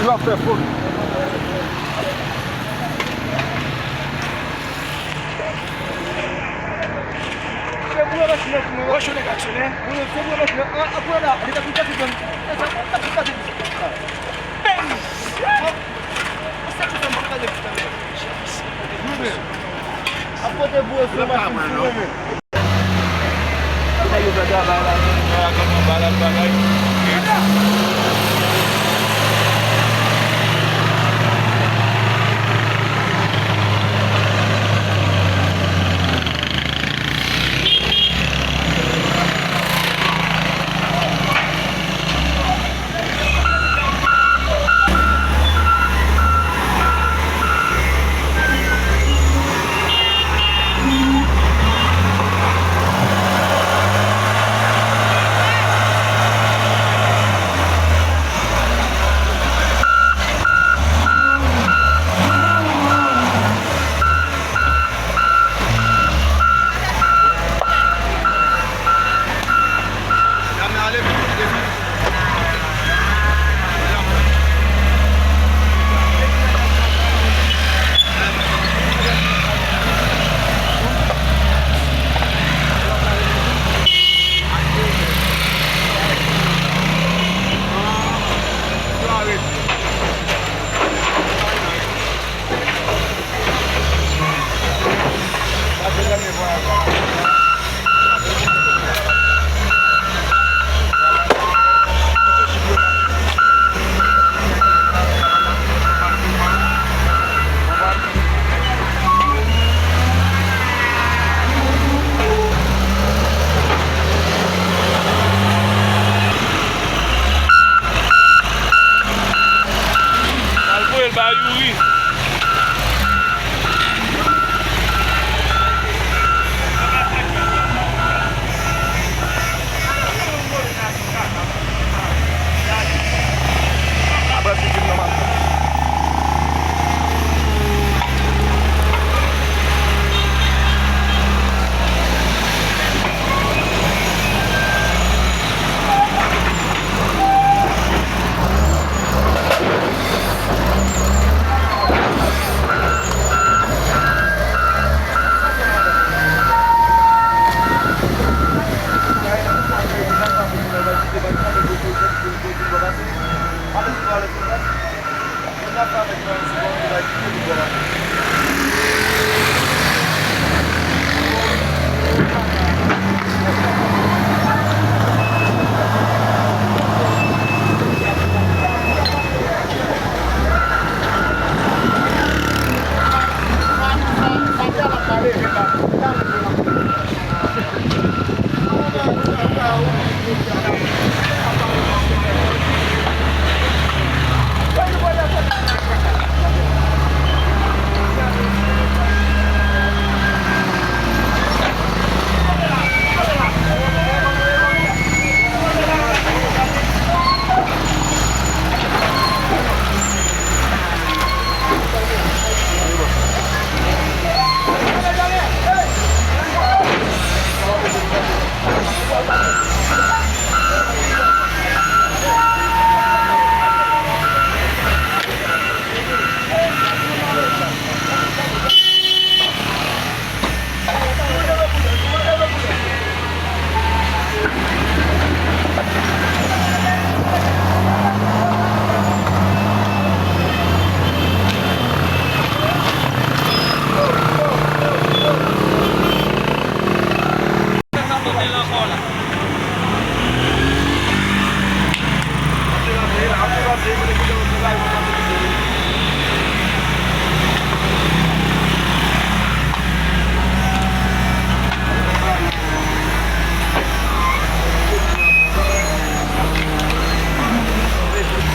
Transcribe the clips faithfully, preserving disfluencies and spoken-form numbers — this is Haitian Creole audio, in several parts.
Li va fè fon. Se pou yo mèt nèt mwen. Wè, chonè k aksyonè. Wi, se pou yo mèt nèt. An, an, pou yo la, li ta tou kase zòn. E sa, ta tou kase zòn. Bang! Wi, men. Ap pote pou yo sou machin, si yo men. Nèg yo fè travay la, bagay, bagay. Al voye l ba Youri.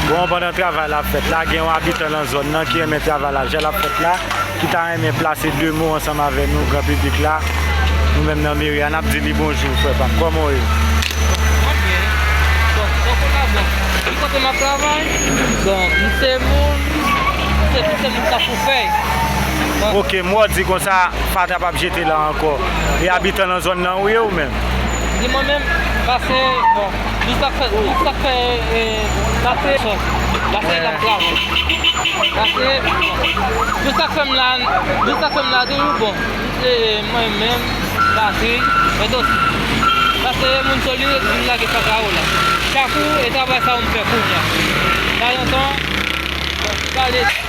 Bon, pandan travay la ap fèt la, gen yon abitan nan zòn nan ki renmen travay la, jan l ap fèt la, ki ta renmen plase de mo ansanm avè nou, gran piblik la. Nou menm nan meri a, n ap di li bonjou, frè pa m. Kòman w ye? Mwen byen. Bon, bon, bon, bon. Ki kote m ap travay? Bon, m se moun, se, se moun Kafou Fèy. Bon. Oke, m wè w di konsa, fatra p ap jete la ankò. E abitan nan zòn nan ou ye ou menm? Di mwen menm, pase, bon, Tout sa k fè, tout sa k fè, eh, pase sòs. Pase l ap travay. Pase, tout sa k fè m la, tout sa k fè m la toujou bon. Eh, mwen menm, Patrick, Edos. Pase moun solid, vin lage sa karo la. Chak ou, e travay sa ou m fè kounye a. Sa lontan, pale.